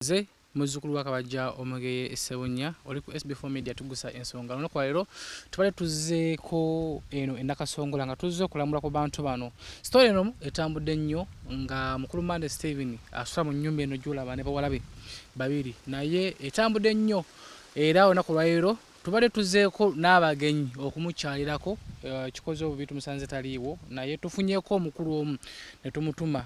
Nze muzzukulu wa Kabajja Omugeye Ssebunya, oli ku SB4 Media tugusa ensonga. Olunaku lwa leero tubadde tuzzeeko eno e Nakasongola nga tuzze okulamula ku bantu bano. Sitole eno etambudde nnyo nga mukulu Mande Steven asula mu nnyumba eno gy'olaba ne bawala be babiri, naye etambudde nnyo era olunaku lwa leero tubadde tuzzeeko n'abagenyi okumukyalirako. Kikoze obubi tumusanze taliiwo, naye tufunyeeko omukulu omu ne tumutuma.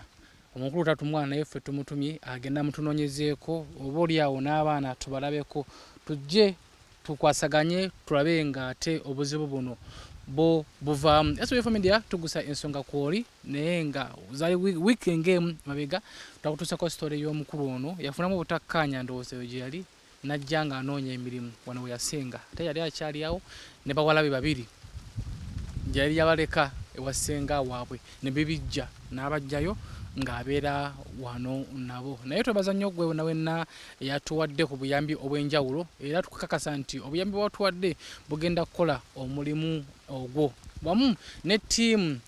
Omukulu tatumwa naye ffe tumutumye agenda mutunoonyezeeko oba oli awo n'abaana tubalabeko, tujje tukwasaganye tulabe ng'ate obuzibu buno bo buvaamu. SBF Media tugusa ensonga kwoli, naye nga zaali wiiki ng'emu mabega twakutuusako sitole y'omukulu ono yafunamu obutakkaanya, ndowooza eyo gye yali n'ajja ng'anoonya emirimu wano we yasenga, ate yali akyali awo ne bawala be babiri gye yali yabaleka ewa ssenga waabwe ne bibijja n'abaggyayo ng'abeera wano nabo. Naye twebaza nnyo gwe wenna wenna eyatuwadde ku buyambi obw'enjawulo, era tukakasa nti obuyambi bw'otuwadde bugenda kukola omulimu ogwo wamu ne ttiimu.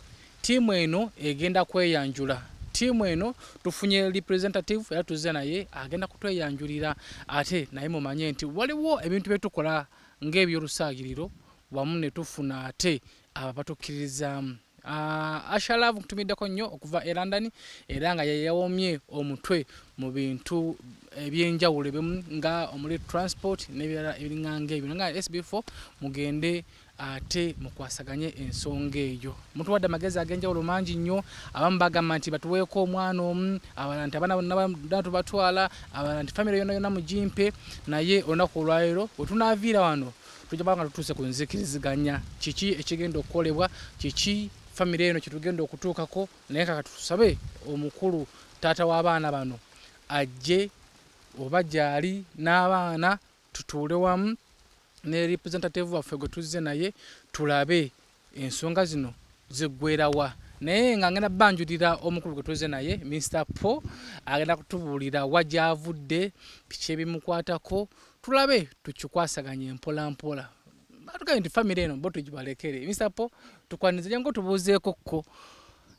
Ttiimu eno egenda kweyanjula. Ttiimu eno tufunye representative era tuzze naye agenda kutweyanjulira, ate naye mumanye nti waliwo ebintu bye tukola ng'eby'olusaagiriro wamu ne tufuna ate abo abatukkiririzaamu. Asha Love nkutumiddeko nnyo okuva e London era nga ye yawomye omutwe mu bintu eby'enjawulo ebimu nga omuli transport n'ebirala ebiringa ng'ebyo, nga SB4 mugende ate mukwasaganye ensonga eyo. Mutuwadde amagezi ag'enjawulo mangi nnyo. Abamu bagamba nti batuweeko omwana omu, abalala nti abaana bonna bonna tubatwala, abalala nti famire yonna yonna mugimpe. Naye olunaku olwaleero we tunaaviira wano tujja kuba nga tutuuse ku nzikiriziganya, kiki ekigenda okukolebwa, kiki famire eno kye tugenda okutuukako. Naye kaka tusabe omukulu taata w'abaana bano ajje oba gy'ali n'abaana tutuule wamu ne representative waffe gwe tuzze naye tulabe ensonga zino ziggwera wa. Naye nga ngenda banjulira omukulu gwe tuzze naye Mr Paul, agenda kutubuulira wa gy'avudde, biki ebimukwatako, tulabe tukikwasaganye mpola mpola. Batugambye nti famire eno bo tugibalekere. Mr Paul, tukwanirize, jangu otubuuzeeko kko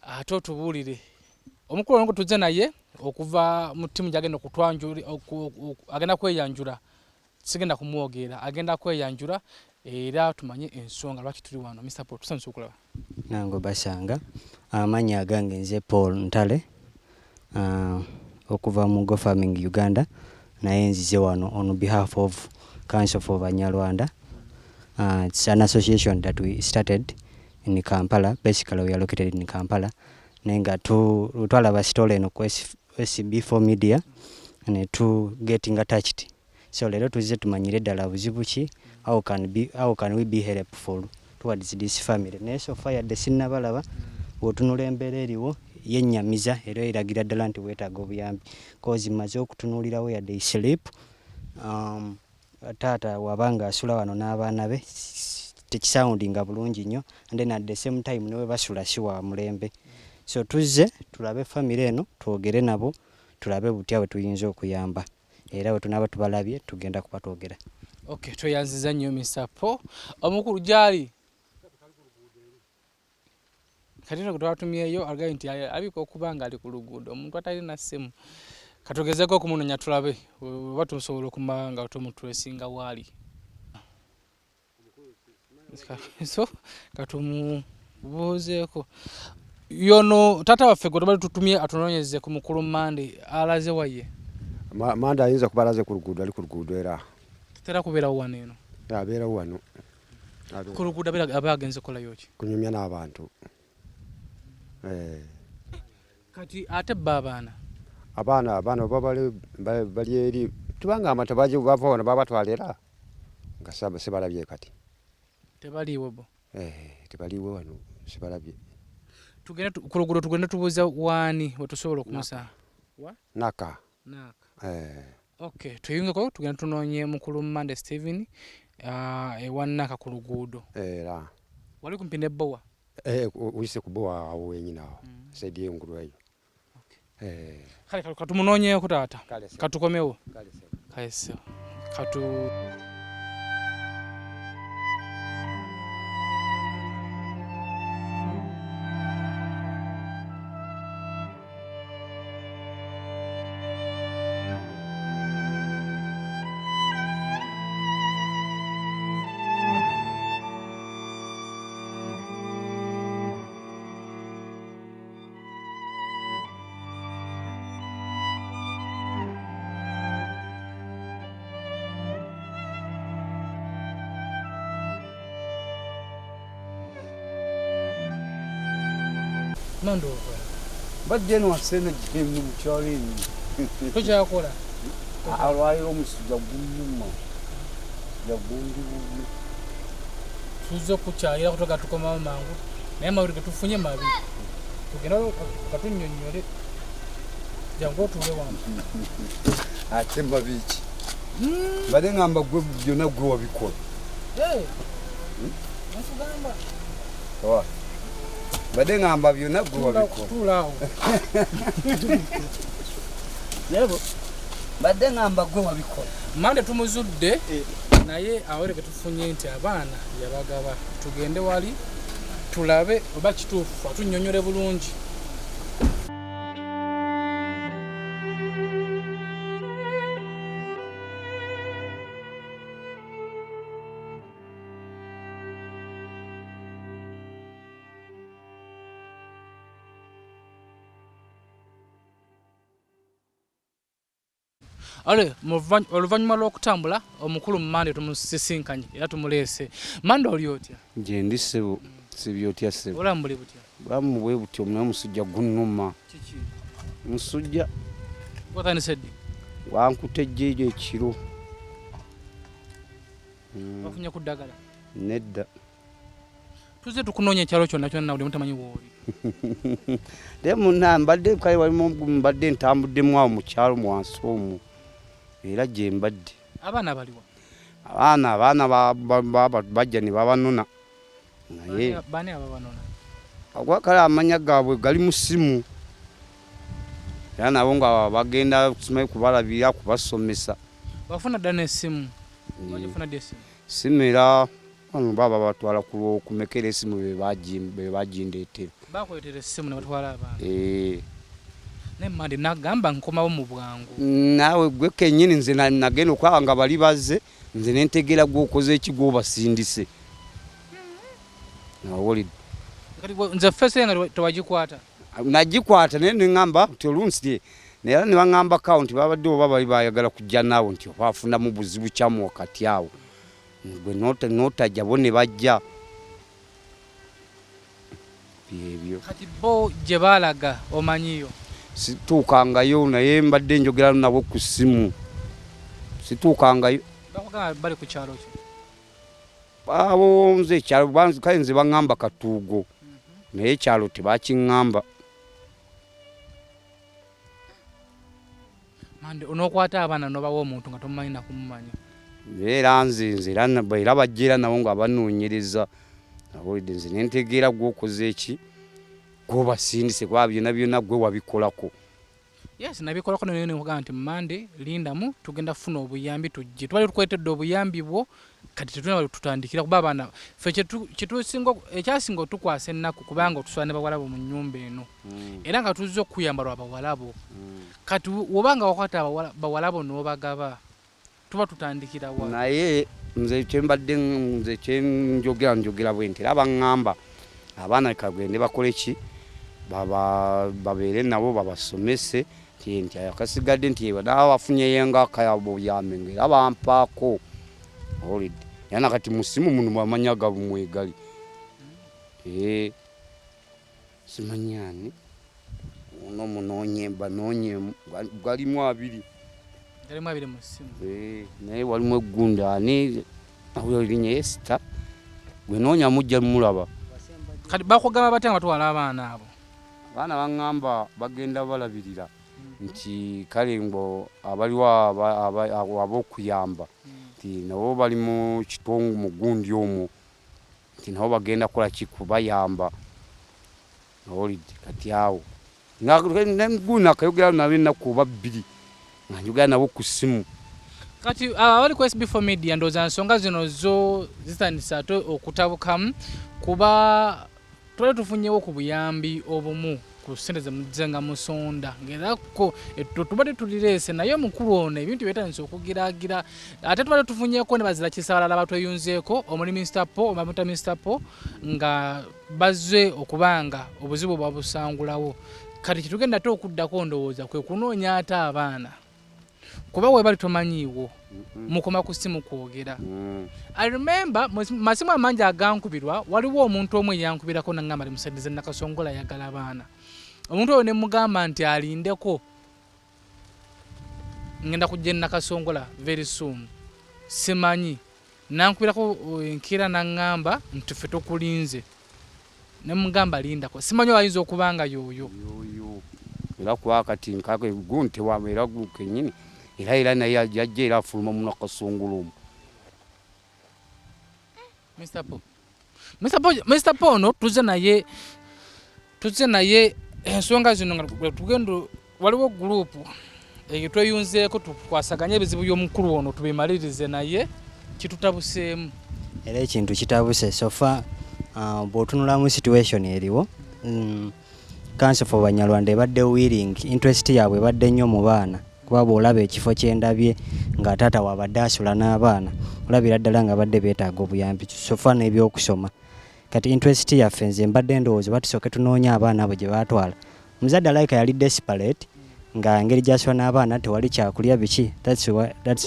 ate otubuulire. Omukulu ono gwe tuzze naye okuva mu ttiimu gy'agenda okutwanjula, agenda kweyanjula, sigenda kumwogerera, agenda kweyanjula era tumanye ensonga lwaki tuli wano. Mr Paul, tusanyuse okulaba. Nange obasanga. Amannya agange nze Paul Ntale okuva mu Go Farming Uganda, naye nzize wano on behalf of Council for Banyarwanda. It's an association that we started in Kampala. Basically we are located in Kampala, naye nga twalaba story eno ku SB4 Media ne tu getting attached. So leero tuzze tumanyire ddala buzibu ki, how can we be helpful towards this family. Naye so far yadde sinnabalaba, bw'otunula embeera eriwo yennyamiza era eragira ddala nti weetaaga obuyambi, cause mmaze okutunuulira where they sleep. Taata waba nga asula wano n'abaana be tekisoundinga bulungi nnyo, and then at the same time ne we basula si wa mulembe. So tuzze tulabe family eno, twogere nabo, tulabe butya bwe tuyinza okuyamba, era bwe tunaaba tubalabye tugenda kuba twogera. Okay, tweyanziza nnyo Mr Paul. Omukulu gyali kati no twatumyeyo agambye nti alabika okuba nga ali ku luguudo, omuntu atalina ssimu. Katugezeeko okumunonya tulabe oba tusobola okumala nga tumutresinga waali. So katumubuuzeeko yono taata waffe gwe tubadde tutumye atunoonyeze ku mukulu Mande, alaze waye? Mande ayinza kuba alaze ku luguudo, ali ku luguudo era. Tutera kubeerawo wano eno? Abeerawo wano. Ku luguudo aba agenze kukolayo ki? Kunyumya n'abantu. Kati ate bo abaana? Abaana oba bali eri, tubanga amata bava wano babatwala era nga sibalabye kati. Tebaliiwo bo? Tebaliiwo wano, sibalabye. Tugende ku luguudo, tugende tubuuza waani we tusobola okumusanga. Naka. Naka. Okay, tweyungeko tugende tunoonye mukulu Mande Steven ewa Naka ku luguudo. Era. Wali kumpi ne bbowa? Uyise ku bbowa awo wenyini awo, saidi y'engulu eyo. Kale katumunoonyeeko taata. Katukomewo. Kale ssebo. Katu Mande okola? Mbadde eno wasene gemu mu kyalo eno. Tokyakola? Alwaliro omusujja gunnuma. Jagundi bubi. Tuzze okukyalira kutoga tukomawo mangu naye amawulire getufunye mabi. Tugenda okatunnyonnyole. Jangu otuule wano. Ate mabi ki? Mbadde ngamba gwe byonna gwe wabikola. Nkugamba. Mbadde ngamba byonna gwe wabikola. Tuula awo. Nebo. Mbadde ngamba gwe wabikola. Mande tumuzudde naye awere ge tufunye nti abaana yabagaba. Tugende wali tulabe oba kituufu atunnyonnyole bulungi. Ale oluvannyuma lw'okutambula omukulu Mande tumusisinkanye era tumuleese. Mande oli otya? Gye ndi ssebo, sibye otya ssebo? Obulamu buli butya? Obulamu bwe butyo, naye omusujja gunnuma. Kiki? Musujja. Gwatandise ddi? Gwankutte ejjeejo ekiro. Wafunye ku ddagala? Nedda. Tuzze tukunoonya ekyalo kyonna kyonna buli omu tamanyi w'oli. Naye munna mbadde kale walimu mbadde ntambuddemu awo mu kyalo mu wansi omwo era gye mbadde. Abaana baliwa? Abaana bajja ne babanona. Naye Baani ababanona? Agwa kale amannya gaabwe gali mu ssimu. Era nabo nga bagenda simanyi kubalabirira kubasomesa. Wafuna dda n'essimu? Wagifuna ddi essimu? Ssimu era bano baba batwala ku lwokumekera essimu be bagindeetera. Bakuleetera essimu ne batwala abaana. Naye Mande nagamba nkomawo mu bwangu. Naawe gwe kennyini nze nagenda okulaba nga bali bazze nze ne ntegeera gw'okoze eki gw'obasindise. Awulidde. Kati gwe nze ffeesi yange tewagikwata? Nagikwata naye ne ŋŋamba nti oluusi naye era ne baŋŋambako awo nti babadde oba bali baayagala kujja naawe nti oba afunamu buzibu kyamu wakati awo. Gwe n'otajja bo ne bajja. Byebyo. Kati bo gye baalaga omanyiyo? Situukangayo naye mbadde njogera nabo ku ssimu. Situukangayo. Bakugamba bali ku kyalo ki? Abo nze ekyalo kale nze baŋŋamba Katuugo. Naye ekyalo tebakiŋŋamba. Mande onookwata abaana n'obawa omuntu nga tomumanyi na kumumanya. Era nze nze era era bajja era nabo nga banoonyereza. Awulidde nze ne ntegeera gw'okoze eki gw'obasindise kuba byonna byonna gwe wabikolako. Yes, nabikolako naye ne nkugamba nti Mande lindamu tugenda kufuna obuyambi tujje. Tubadde tukuleetedde obuyambi bwo kati tetulina we tutandikira kuba abaana ffe ekyasinga otukwasa ennaku kubanga otusula ne bawala bo mu nnyumba eno. Era nga tuzze okukuyamba lwa bawala bo. Kati bw'oba nga wakwata bawala bo n'obagaba tuba tutandikira wa? Naye nze kye mbadde nze kye njogera njogera bwe nti era baŋŋamba abaana kagende bakole ki babeere nabo babasomese nti nti akasigadde nti nabo bafunyeyo nga akabuyambi ng'era bampaako. Owulidde? Era na kati mu ssimu muno amannya gaabwe mwegali. Simanyi ani ono munoonye banoonye galimu abiri. Galimu abiri mu ssimu. Naye walimu eggunda ani awulira erinnya Esther gwe noonya mujja mulaba. Kati bakugamba batya nga batwala abaana abo? Abaana baŋŋamba bagenda balabirira nti kale ngo abaliwo ab'okuyamba nti nabo bali mu kitundu mu gundi omwo nti nabo bagenda kukola ki kubayamba. Owulidde? Kati awo gundi nakayogera nabo ennaku oba bbiri nga njogera nabo ku ssimu. Kati abali ku SB4 Media ndowooza nsonga zino zo zitandise ate okutabukamu kuba twali tufunyewo ku buyambi obumu ku ssente ze muzze nga musonda ng'era ko tubadde tulireese naye omukulu ono ebintu byetandise okugiraagira ate tubadde tufunyeeko ne bazira kisa abalala batweyunzeeko omuli Mister Paul, bamuta Mister Paul nga bazze okubanga obuzibu bwabusangulawo. Kati kyetugenda ate okuddako ndowooza kwe kunoonya ate abaana kuba we bali tomanyiiwo mukoma ku ssimu kwogera. I remember masimu amangi agankubirwa waliwo omuntu omu eyankubirako n'aŋŋamba ndi musajja Nakasongola ayagala abaana. Omuntu oyo ne mugamba nti alindeko, ngenda kujja Nakasongola very soon. Simanyi nankubirako enkeera naŋŋamba nti ffe tokulinze, ne mugamba lindako. Simanyi ayinza okuba nga yoyo. Yoyo era kuba kati nkake gunte wa era kenyini era naye yajja era afuluma mu Nakasongola omwo. Mr. Paul. Mr. Paul, Mr. Paul no tuzze naye ensonga zino nga tugenda, waliwo group eyo tweyunzeeko tukwasaganye ebizibu by'omukulu ono tubimalirize, naye kitutabuseemu. Era ekintu kitabuse so far. Bw'otunulamu situation eriwo, Council for Banyarwanda ebadde willing, interest yaabwe ebadde nnyo mu baana, kuba bw'olaba ekifo kyendabye nga taata waabadde asula n'abaana, olabira ddala nga badde beetaaga obuyambi so far n'ebyokusoma. Kati interest yaffe, nze mbadde ndowooza batusooke tunoonye abaana abo gye baatwala. Omuzadde alabika yali desperate nga engeri gy'asula n'abaana tewali kyakulya biki. That's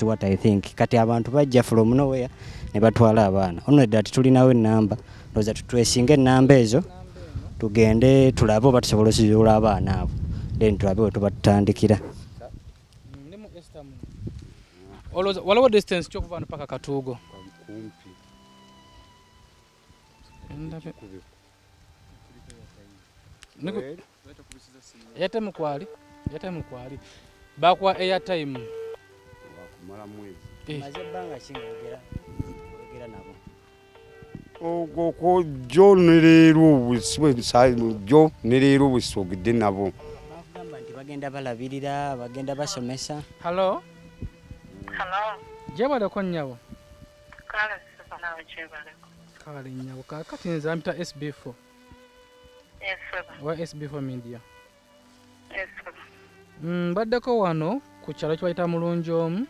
what I think. Kati abantu bajja from nowhere ne batwala abaana. Only that tulinawo enamba, ndowooza tutwesinga ennamba ezo, tugende tulabe oba tusobola okuzuula abaana abo, then tulabe we tuba tutandikira. Ndimu Esther muno. Olowooza waliwo distance ki okuva wano paka Katuugo? Kumpi. Airtime kwali, airtime kwali, bakuwa airtime. Wakumala mwezi. Maze ebbanga ki nga oyogera nabo? Ogwo ko jjo ne leero, jjo ne leero bwe soogedde nabo. Bakugamba nti bagenda balabirira, bagenda basomesa? Hello? Hello. Gyebaleko nnyabo. Kale ssebo, naawe kyebaleko. Kale nnyabo, kaakati nze ampita SB4 Yes ssebo. Wa SB4 Media. Yes ssebo. Mbaddeko wano ku kyalo kibayita Mulungi omu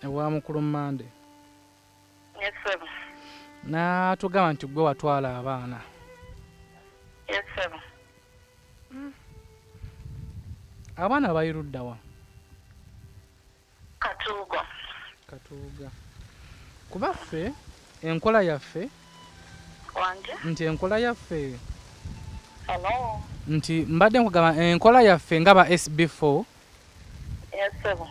ewa mukulu Mande. Yes ssebo. N'atugamba nti gwe watwala abaana. Yes ssebo. Abaana bali ludda wa? Katuugo. Katuuga. Kuba ffe enkola yaffe Wanje? nti enkola yaffe Hello. nti mbadde nkugamba enkola yaffe nga ba SB4, Yes ssebo.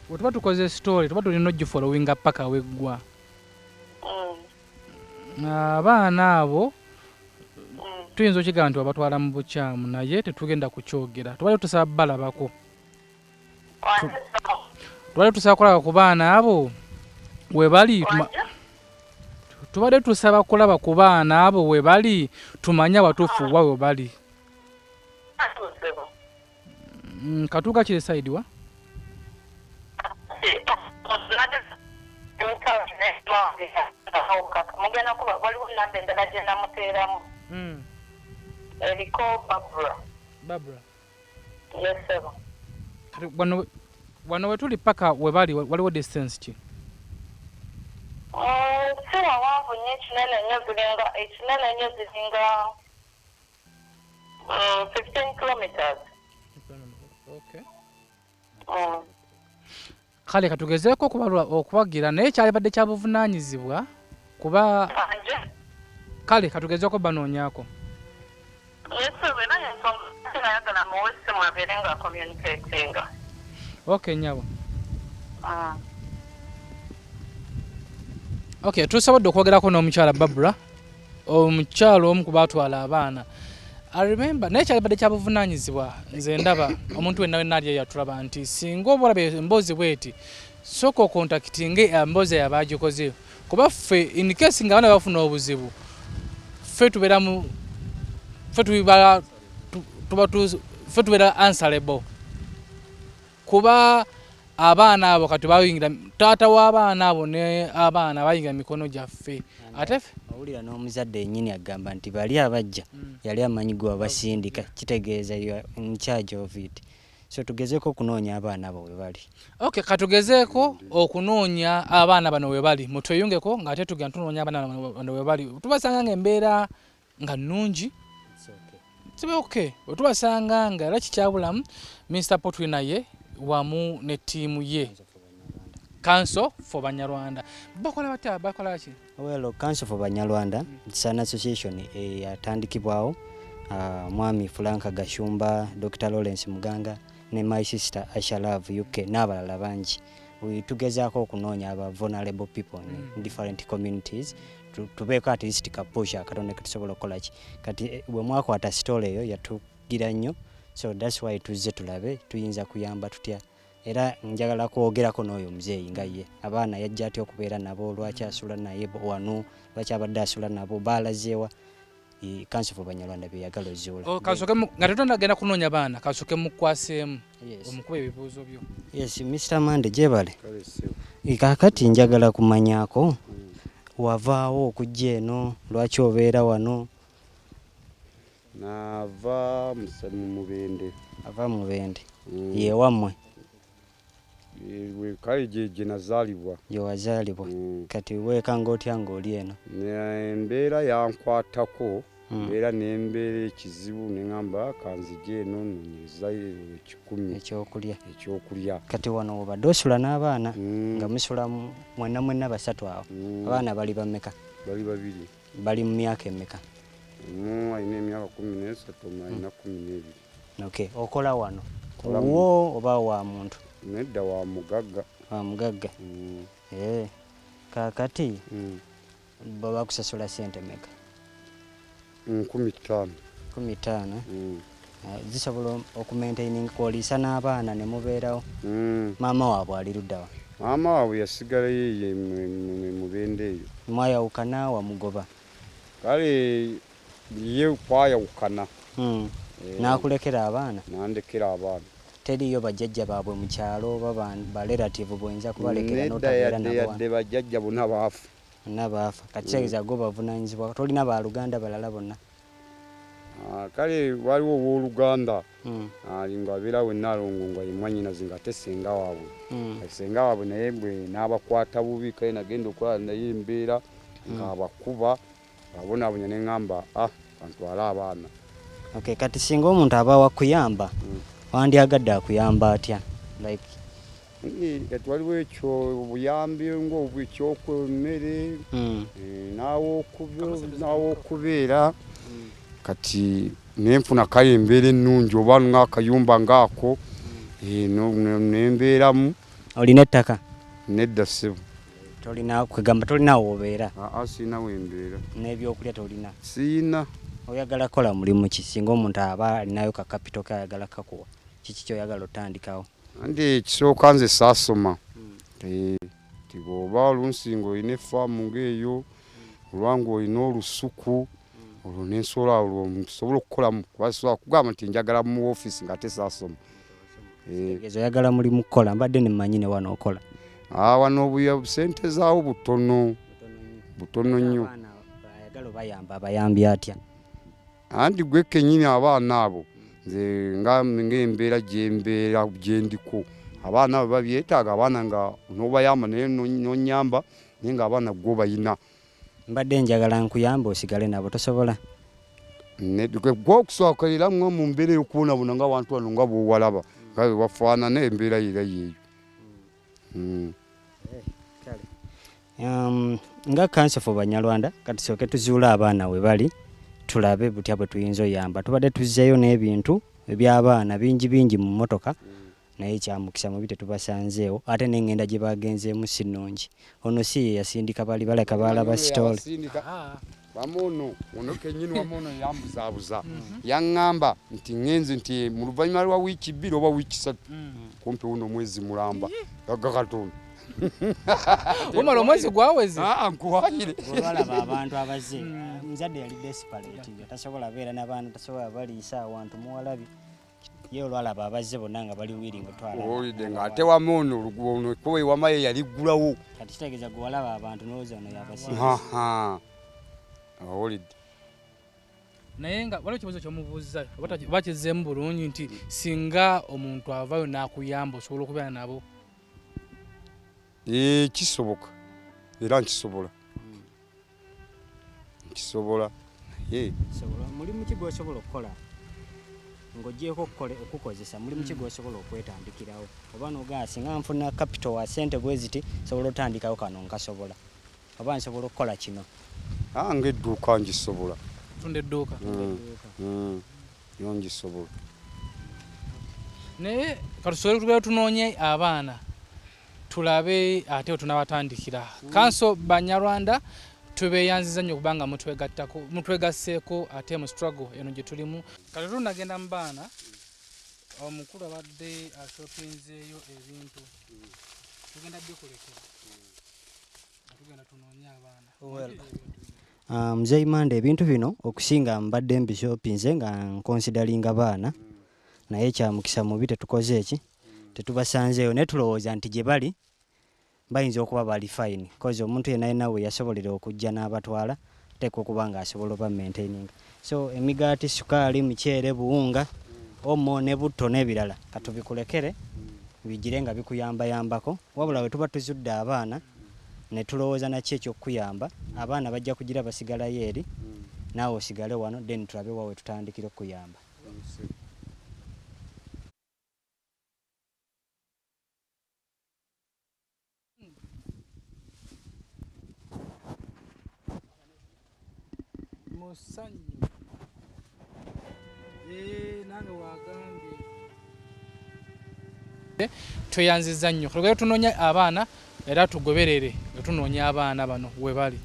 bwe tuba tukoze story tuba tulina ogifollowinga paka weggwa. Abaana abo tuyinza okigamba nti wabatwala mu bukyamu, naye tetugenda kukyogera. Tubadde tusaba balabako. Wanje ssebo. Tubadde tusaba kulaba ku baana abo we bali. Wanje? Tubadde tusaba kulaba ku baana abo we bali, tumanye abatuufu wa we bali. Katuugo ssebo. Katuuga kiri side wa? Mugenda kuba waliwo namba endala gye namuteeramu eriko Babura. Babra. Yes ssebo. Kati wano we tuli paka we bali waliwo distance ki? Si wawanvu nnyo ekinene nnyo, ziringa ekinene nnyo ziringa 15 kilometers. Okay. Kale katugezeeko okubagira, naye kyalibadde kya buvunaanyizibwa kuba Anje? Kale katugezeeko banoonyaako. Yes ssebo, era ensonga sinayagala muwe essimu abeere nga communicatinga. Okay nyabo. Okay, tusobodde okwogerako n'omukyala Babura, omukyala omu ku baatwala abaana. I remember, naye kyalibadde kya buvunaanyizibwa. Nze ndaba omuntu wenna wenna ali eyatulaba nti singa oba olaba emboozi bweti, sooka ocontactinge emboozi eyo abagikoze, kuba ffe in case nga abaana bafuna obuzibu, ffe tubeera mu ffe tubala tuba ffe tubeera answerable, kuba abaana abo kati bayingira, taata w'abaana abo ne abaana bayingira mu mikono gyaffe, ate Owulira n'omuzadde yennyini agamba nti bali abajja yali amanyi gwe wabasindika, kitegeeza you are in charge of it. So tugezeeko okunoonya abaana abo we bali. Okay, katugezeeko okunoonya abaana bano we bali. Mutweyungeko ng'ate tugenda tunoonya abaana bano we bali. Tubasanga nga embeera nga nnungi, kibe okay. Bwe tubasanga nga era kikyabulamu, Mr Potwi naye wamu ne ttiimu ye Council for Banyarwanda bakola batya, bakola ki? Well, Council for Banyarwanda, it's an association eyatandikibwawo. Mwami Frank Gashumba, Dr Lawrence Muganga ne my sister Asha Love UK n'abalala bangi. Tugezaako okunoonya aba vulnerable people in different communities, tubeeko at least ka push akatono ketusobola okukola ki. Kati bwe mwakwata story eyo yatugira nnyo, so that's why tuzze tulabe tuyinza kuyamba tutya. Era njagala kwogerako n'oyo omuzeeyi nga ye abaana yajja atya okubeera nabo, lwaki asula naye wano, lwaki abadde asula nabo, baalazeewa. Council for Banyarwanda byeyagala ozuula. Oh, kasooke nga tetonagenda kunoonya baana, kasooke mukwaseemu omukuba ebibuuzo byo. Yes, Mr Mande, gyebale. Kaakati njagala kumanyako wavaawo okujja eno, lwaki obeera wano? Nava mu Mubende. Ava Mubende. Yewammwe? Kale gye nazaalibwa. Gye wazaalibwa. Kati weekanga otya ng'oli eno? Embeera yankwatako, embeera nembeera ekizibu, neŋŋamba kanzije eno nonyereza ekikumi ekyokulya. Ekyokulya. Kati wano wobadde osula n'abaana, nga musula mwenna mwenna basatu awo? Abaana bali bameka? Bali babiri. Bali mu myaka emeka? Omu alina emyaka 13, omulala alina 12. Okay, okola wano wo oba wa muntu? Nedda, wa mugagga. Wa mugagga. Eh, kaakati baba kusasula sente meka? 5,000. 5,000? Zisobola okumaintaining kwoliisa n'abaana ne mubeerawo? Maama waabwe ali luddawa? Maama waabwe yasigalayo eyo Mubende eyo. Mwayawukana, wamugoba? Kale ye kwayawukana. N'akulekera abaana? Nandekera abaana. Teriiyo bajjajja baabwe mu kyalo oba ba relative bw'oyinza kubalekera Nedda. n'otabeera Yadde nabo? yadde, bajjajja bonna baafu. Bonna baafa. Kati kitegeeza gwe bavunaanyizibwa, tolina baluganda balala bonna? Ah, kale waliwo owooluganda ali nga abeera we Nalongo, nga ye mwannyinaze, nga ate senga waabwe. Kati senga waabwe naye bwe n'abakwata bubi, kale nagenda okulaba naye embeera ng'abakuba, abonaabonya, ne ŋŋamba, ah, kantwale abaana. Okay, kati singa omuntu aba wakuyamba, wandyagadde akuyamba atya, like? Kati waliwo ekyo obuyambi ng'ekyokwemmere, n'aw'okubeera. Kati nenfuna kale embeera ennungi oba ng'akayumba ngaako, nembeeramu. Olina ettaka? Nedda ssebo. Tolina, kwegamba tolina woobeera? Aa, siina wembeera. N'ebyokulya tolina? Siina. Oyagala kukola mulimu ki? Singa omuntu aba alinayo ka capital ke ayagala kakuwa, kiki kyoyagala otandikawo? Anti ekisooka nze saasoma. Ti bw'oba oluusi ng'olina effaamu ng'eyo olwa ng'olina olusuku olwo nensobola, olwo nsobola okukolamu, kuba sobola kugamba nti njagala mu ofiisi ng'ate saasoma. Kitegeeza oyagala mulimu kukola. Mbadde nemmanyi ne wano okola. Ah, wano obuya sente zaawo butono butono nnyo. Abaana ayagala obayamba, abayambi atya? Anti gwe kennyini abaana abo, nze nga ng'embeera gyembeera gyendiko, abaana abo babyetaaga. Abaana nga n'obayamba naye n'onyamba, naye ng'abaana gwe obayina. Mbadde njagala nkuyamba osigale nabo, tosobola? Gwe okusooka era mwe mu mbeera ey'okubonabona nga abantu wano nga bw'owalaba nga bwe bafaanana, embeera era yeeyo. Nga Council for Banyarwanda, kati tusooke tuzuule abaana we bali, tulabe butya bwe tuyinza oyamba. Tubadde tuzzeeyo n'ebintu eby'abaana bingi bingi mu mmotoka, naye kyamukisa mubi tetubasanzeewo, ate n'engenda gye bagenzeemu si nnungi. Ono si ye yasindika bali, baleka balaba story. Wamuno ono kennyini, wamuno yambuzaabuza, yaŋŋamba nti ŋŋenze nti mu luvannyuma lwa wiiki 2 oba wiiki 3, kumpi wuno omwezi mulamba ga Katonda. Omala omwezi gwaweze. Aa, nkuwayire. Olwalaba abantu abazze, muzadde yali desperate nga tasobola beera n'abaana, tasobola baliisa awantu muwalabi ye. Olwalaba abazze bonna nga bali willing otwala. Owulidde ng'ate wama ono ono ekkubo ewama ye yaliggulawo. Kati kitegeeza gwe walaba abantu nolowooza ono yabasinze. Aha. Owulidde. Naye nga waliwo ekibuuzo kyomubuuza oba kizzeemu bulungi nti singa omuntu avaayo n'akuyamba, osobola okubeera nabo? Eh, kisoboka era nkisobola, nkisobola naye Sobola. Mulimu ki gw'osobola okukola ng'ogyeko okukozesa? Mulimu ki gw'osobola okwetandikirawo, oba nogaa singa nfuna capital wa sente bwe ziti nsobola otandikawo kano, nkasobola, oba nsobola okukola kino? Ah, ng'edduuka ngisobola. Tunda edduuka. Yo ngisobola. Naye katusobole tubeera tunoonye abaana tulabe ate we tunabatandikira. Kanso Banyarwanda tubeeyanziza nnyo kubanga mutwegattako, mutwegasseeko ate mu struggle eno gye tulimu. Kati tunagenda mu baana, omukulu abadde ashopinzeeyo ebintu, tugenda bikulekera tugenda tunoonye abaana. Muzeeyi Manda, ebintu bino okusinga mbadde mbishopinze nga nkonsidalinga baana, naye kyamukisa mubi tetukoze eki, tetubasanzeeyo, naye tulowooza nti gye bali bayinza okuba bali fine, cause omuntu yenna yenna we yasobolera okujja n'abatwala ateekwa okuba ng'asobola oba maintaininga. So emigaati, sukaali, muceere, buwunga, omo ne butto n'ebirala katubikulekere bigire nga bikuyambayambako. Wabula bwe tuba tuzudde abaana ne tulowooza naki ekyokukuyamba, abaana bajja kugira basigalayo eri, naawe osigale wano, then tulabe wa we tutandikira okukuyamba. Musanyu. Nange wagambye. Tweyanziza nnyo. Tugende tunoonya abaana era tugoberere nga tunoonya abaana bano we bali.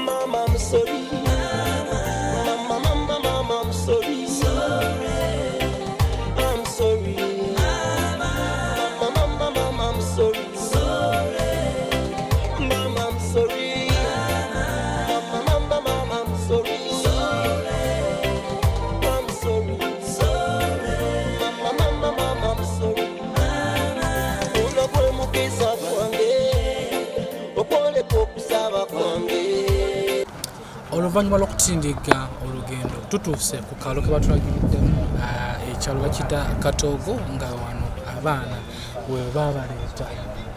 Mama, I'm sorry. Mama, mama, mama, I'm sorry. I'm sorry. Mama, mama, mama, I'm sorry. Mama, I'm sorry. Mama, mama, mama, I'm sorry. I'm sorry. Mama, mama, mama, I'm sorry. Guno gwe mukisa gwange okwoleka okusaba kwange. Oluvannyuma lw'okutindigga olugendo tutuuse ku kaalo ke batulagiriddemu, ekyalo bakiyita Katoogo, nga wano abaana we babaleeta,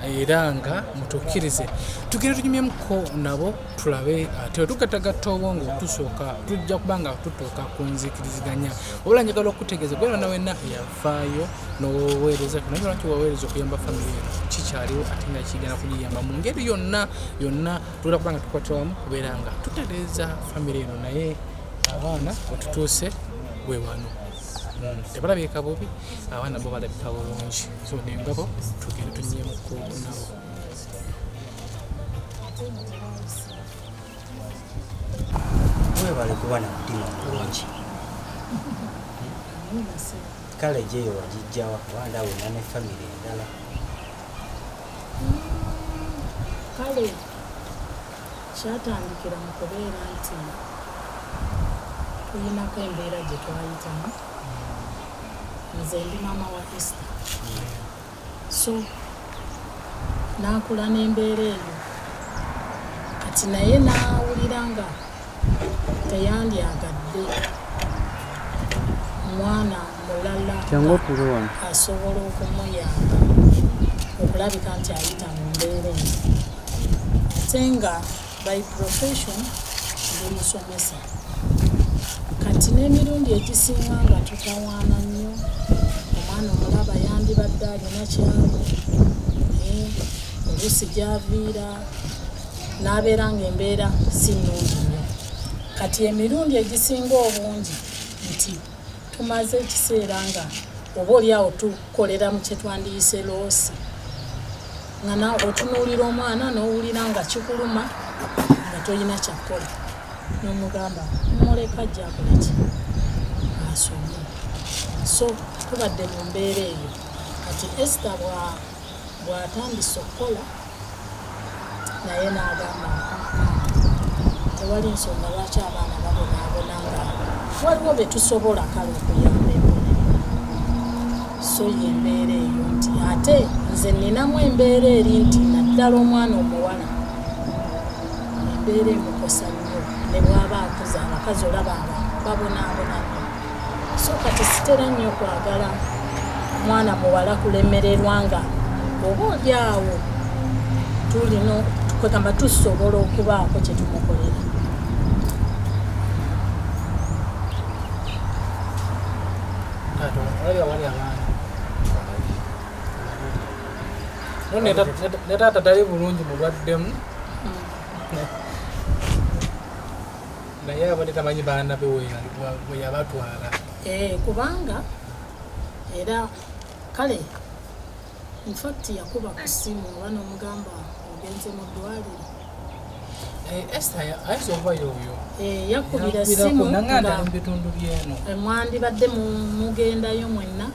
era nga mutukkirize tugende tunyumyemuko nabo tulabe ate we tugattagatta obwongo tusooka tujja kuba nga tutuuka ku nzikiriziganya. Wabula njagala okutegeeza gwe yonna wenna eyavaayo n'oweereza, naye lwaki waweereza okuyamba famire eno kikyaliwo ate nga kigenda kugiyamba mu ngeri yonna yonna. Tugenda kuba nga tukwatira wamu kubeera nga tutereeza famire eno, naye abaana wetutuuse we wano. Tebalabika bubi, abaana bo balabika bulungi, so nengabo tugende tunyumyemuko nabo. Webale kuba na mutima mulungi. Kale gyeyo wagijjawa kuba ndaba olina ne famire endala? Kale kyatandikira mu kubeera nti tuyinako embeera gye twayitamu. Nze ndi maama wa Esther, so n'akula n'embeera eyo, kati naye n'awulira nga teyandyagadde mwana mulala asobola okumuyamba okulabika nti ayita mu mbeera eno, ate nga by profession ndi musomesa. Kati n'emirundi egisinga nga tutawaana nnyo, omwana omulaba yandibadde alina kyali, naye oluusi gy'aviira n'abeera ng'embeera si nnungi nnyo. Kati emirundi egisinga obungi nti tumaze ekiseera nga oba oli awo tukolera mu kye twandiyise loss, nga otunuulira omwana n'owulira nga kikuluma nga tolina kyakkola, n'omugamba muleka ajja akole ki, asome. So tubadde mu mbeera eyo. Kati Esther bw'atandise okukola naye n'agamba tewali nsonga lwaki abaana babonaabona nga Waliwo be tusobola kale okuyamba empola. So y'embeera eyo nti ate nze nninamu embeera eri nti naddala omwana omuwala embeera emukosa nnyo ne bw'aba akuze, abakazi olaba nga babonaabona nnyo. So kati sitera nnyo kwagala mwana muwala kulemererwa nga oba oli awo tulina kwegamba tusobola okubaako kye tumukolera. Taata, olabye awali abaana no ne taata tali bulungi, mulwaddemu, naye abadde tamanyi baana be we yabatwala. Kubanga era kale infact yakuba ku ssimu oba n'omugamba ogenze mu ddwaliro. Esther ayinza okuba yoyo. Yakubira essimu nanganda nga mu bitundu byeno. Mwandibadde mugendayo mwenna,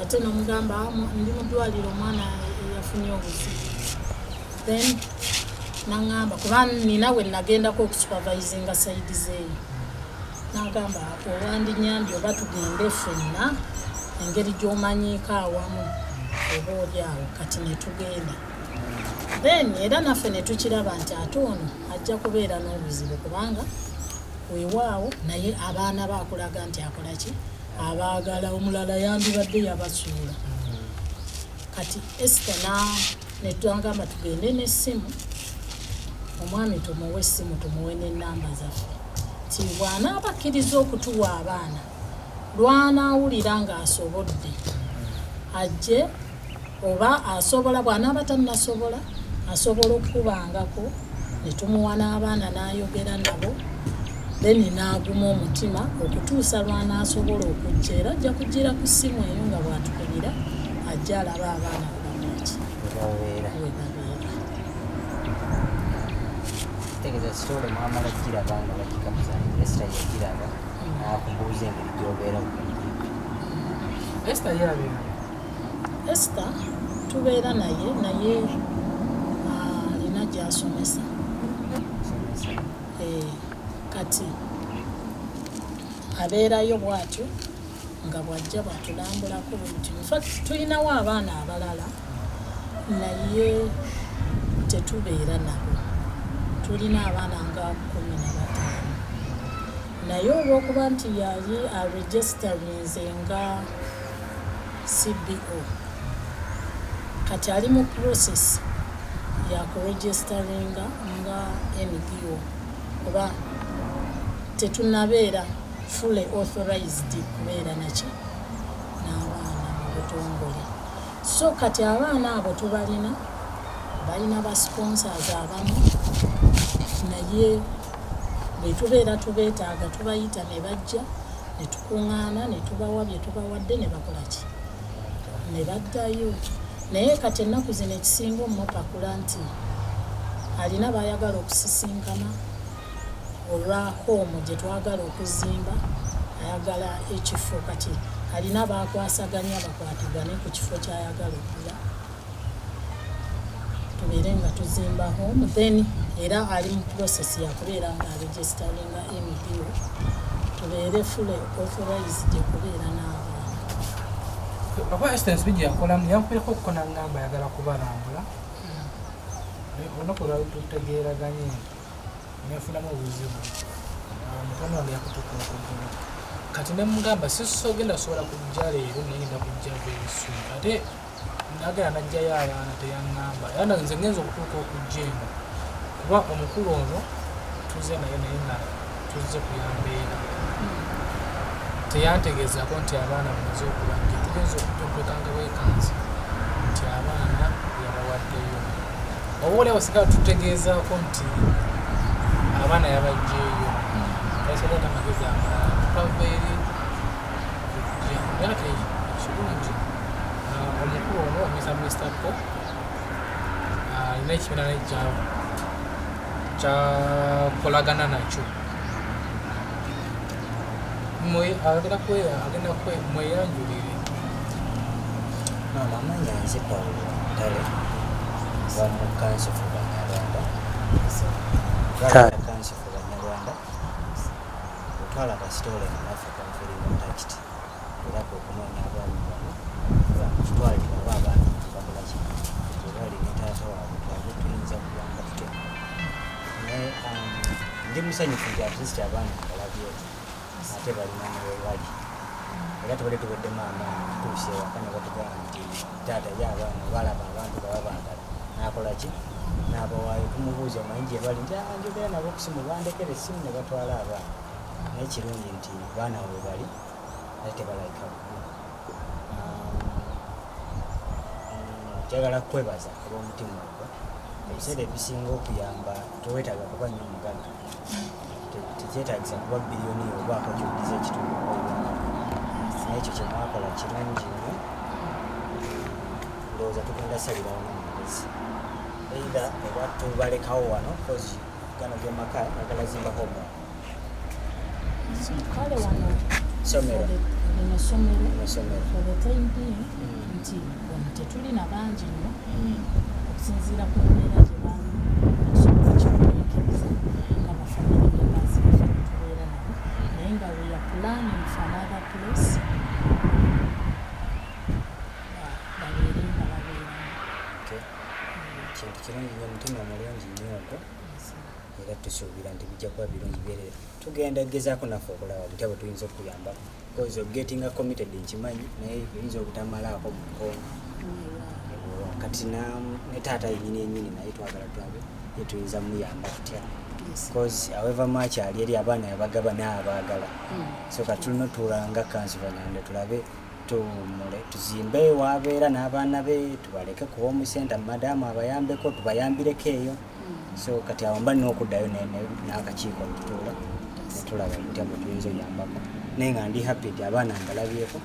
ate n'omugamba, "Ah, ndi mu ddwaliro, omwana yafunye obuzibu." Then naŋŋamba, kuba nina we nagendako okusupervisinga side zeeyo, n'agamba owandinyambye oba tugende ffenna engeri gy'omanyiiko awamu oba oli awo. Kati ne tugenda, then era naffe ne tukiraba nti ate ono ajja kubeera n'obuzibu, kubanga weewaawo naye abaana baakulaga nti akola ki, abaagala, omulala yandibadde yabasuula. Kati Esther netwagamba tugende n'essimu, omwami tumuwe essimu, tumuwe n'ennamba zaffe, ti bw'anaaba akkiriza okutuwa abaana lwanaawulira ng'asobodde ajje, oba asobola, bw'anaaba tannasobola asobola okukubangako ne tumuwa n'abaana n'ayogera nabo, then n'aguma omutima okutuusa lw'anaasobola okujja. Era ajja kujjira ku ssimu eyo nga bw'atukubira, ajja alaba abaana we bakolaki, webabeera. We babeera. Kitegeeza story mwamala giraba nga bagikamuza, Esther yagiraba n'akubuuza engeri gy'obeera bulungi. Esther yerabeera. Esther tubeera naye, naye alina gy'asomesa. Somesa. Kati abeerayo bw'atyo nga bw'ajja bw'atulambulako bwe mutyo. Infact tulinawo abaana abalala naye tetubeera nabo. Tulina abaana nga 15, naye olw'okuba nti yali aregisterinze nga CBO, kati ali mu process yakuregisteringa nga NPO, kuba tetunabeera fully authorized kubeera naki n'abaana mu butongole. So kati abaana abo tubalina, balina ba sponsors abamu, naye bwe tubeera tubeetaaga tubayita ne bajja ne tukuŋŋaana ne tubawa bye tubawadde ne bakola ki, ne baddayo. Naye kati ennaku zino ekisinga omupakula nti alina baayagala okusisinkana olwa home gye twagala okuzimba, ayagala ekifo. Kati alina bakwasaganya bakwatagane ku kifo kyayagala okugula, tubeere nga tuzimba home. Then era ali mu process yakubeera nga aregisteringa NPO, tubeere fully authorized okubeera n'abaana. Okuba Esther ensobi gye yakolamu, yankubirako okuko nangamba ayagala kubalambula. Naye olunaku lwali tutegeeraganye nenfunamu obuzibu. Mutabani wange yakutuka okugulu, kati nemugamba sisogenda sobola kujja leero, naye ngenda kujja very soon. Ate nagenda najjayo abaana, teyaŋŋamba. Era nze ngenza okutuuka okujja eno, kuba omukulu ono tuzze naye, naye nga tuzze kuyambeera, teyantegeezako nti abaana bamaze okubajja. Tugenza okujja okwekanga bwekanzi nti abaana yabawaddeyo, oba oliawo sigala tutegeezaako nti abaana yabajjeeyo. Tasobola amagezi amalala, twava eri kujja. Naye kati ekirungi, omukulu ono omuyita Mr Paul, alina ekibiina naye kyakolagana nakyo. Agenda agenda mweyanjulire. Maama, amannya nze Paulo Ntale wa mu Council for Banyarwanda. Council for Banyarwanda. Twalaba story eno naffe twafeelinga touched, era kwe kunoonya abaami bano tutwalire oba abaana gye bakola ki, gye bali ne taata waabwe, tulabe tuyinza kuyamba tutya. Naye ndi musanyufu nti at least abaana mbalabyeko, ate balina ne we bali, era tubadde tuweddemu amaanyi. Tutuuse ewaka ne batugamba nti taata ye abaana balaba abantu nga babaagala, n'akola ki, n'abawaayo. Tumubuuza, omanyi gye bali? Nti, "Ah, njogera nabo ku simu, bandekera essimu ne batwala abaana." Naye kirungi nti baana we bali, ate tebalabika bubi. Njagala kwebaza olw'omutima ogwo. Ebiseera ebisinga okuyamba teweetaaga kuba nnyo mugagga. Tekyetaagisa kuba biliyoni obaako kyoddiza ekitundu oba eggwanga, naye ekyo kyemwakola kirungi nnyo. Ndowooza tugenda salirawo n'amagezi, either oba tubalekawo wano, cause gano ge maka, njagala zimbako omwana. Kale wano Somero. Lino ssomero. Lino ssomero. For the time being, nti wano tetulina bangi nnyo okusinziira ku mbeera gye balimu, tusobola kikumiikiriza nga ba family members baffe tubeera nabo, naye nga we are planning for another place babeere nga babeeramu. Okay. Kintu kirungi nnyo, omutima omulungi nnyo ogwo, era tusuubira nti bijja kuba birungi byerere. Tugenda gezaako naffe okulaba butya bwe tuyinza okuyambako, because getting committed nkimanyi, naye oyinza obutamalaako mukono. Kati ne taata yenyini yenyini naye twagala tulabe ye tuyinza muyamba tutya, because however much ali eri abaana yabagaba n'abaagala. So kati tulina otuulanga council Banyarwanda, tulabe tumule tuzimbe wabeera n'abaana be, tubaleke ku home center, madamu abayambeko, tubayambireko eyo. So kati awo mba nina okuddayo n'akakiiko netutuula netulaba butya bwe tuyinza oyambako. Naye nga ndi happy nti abaana mbalabyeko,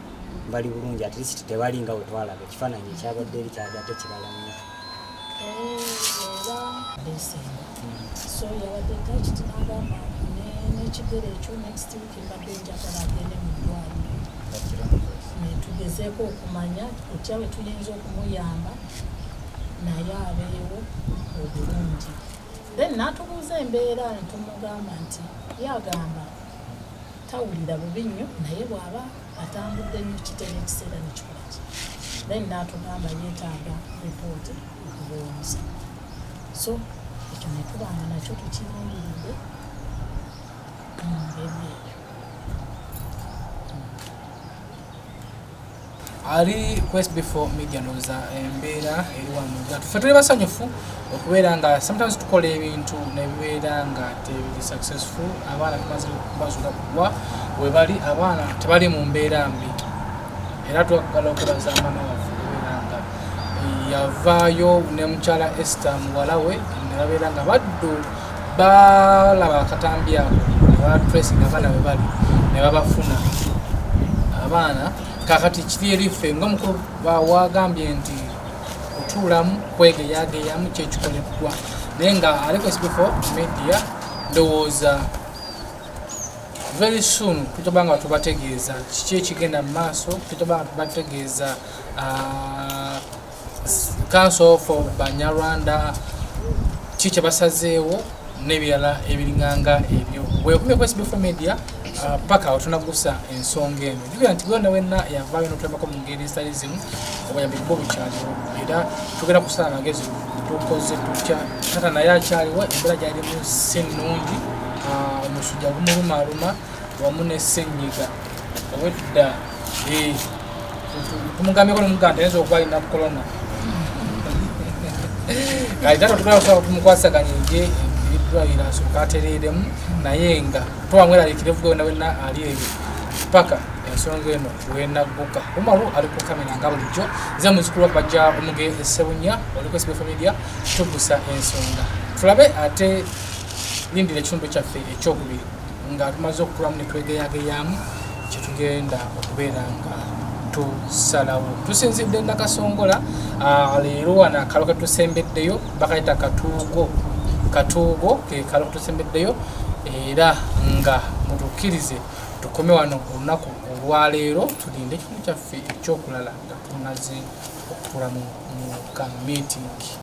bali bulungi, at least tebali nga bwe twalaba ekifaananyi ekyabadde eri, kyali ate kirala nnyo. Era lesenga so yabadde touched n'agamba n'ekigere ekyo next week mbadde njagala agende mu ddwaliro netugezeeko okumanya otya bwe tuyinza okumuyamba naye abeewo obulungi. Then n'atubuuza embeera, netumugamba nti ye agamba tawulira bubi nnyo, naye bw'aba atambudde nnyo kitera ekiseera nekikola ki. Then n'atugamba yeetaaga ripooti okuva ew'omusawo, so ekyo netubanga nakyo tukirindiridde mu ngeri eyo. Ali ku SB4 Media, ndowooza embeera eri wano. Ffe tuli basanyufu okubeera nga sometimes tukola ebintu nebibeera nga tebiri successful. Abaana tumaze bazuula wa we bali, abaana tebali mu mbeera mbi, era twagala okwebaza maama waffe okubeera nga yavaayo ne mukyala Esther muwala we, ne babeera nga baddu balaba akatambi ako ne batracinga abaana bwe bali ne babafuna abaana. Kakati kiri eri ffe nga omukulu wagambye nti kutuulamu kwegeyageyamu kyekikoleddwa, naye nga ali ku SB4 Media, ndowooza very soon tujja kuba nga tubategeeza kiki ekigenda mu maaso. Tujja kuba nga tubategeeza Council for Banyarwanda ki kye basazeewo n'ebirala ebiringanga ebyo. Bwekumye ku SB4 Media paka awo tunagusa ensonga eno. Jjukira nti gwena wenna yavaayo n'otuyambako mu ngeri ezitali zimu, obuyambi bwo bukyaliwo, era tugenda kusala amagezi tukoze tutya. Tata naye akyaliwo, embeera gyalimu si nnungi, omusujja gumulumaaluma wamu ne ssenyiga obwedda. Tumugambyeko nomuganda ayinza okuba alina corona. Kati tata tugenda kusaba tumukwasaganyije eddwaliro asooka atereeremu, naye nga towamweraliikire vuga wena wena ali eyo paka ensonga eno wenagguka. Umaru ali ku kamera nga bulijjo, nze muzukulu wakabajja omuge Essebunya, oli ku SB4 Media, tugusa ensonga. Tulabe ate lindira ekitundu kyaffe ekyokubiri nga tumaze okutulamu ne twegeyageyamu kyetugenda okubeera nga tusalawo. Tusinzidde Nakasongola leero wano akalo ketusembeddeyo bakayita Katuugo. Katuugo ke kalo ketusembeddeyo, era nga mutukkirize tukome wano olunaku olwaleero, tulinde ekitundu kyaffe ekyokulala nga tumaze okutuula mu ka meeting.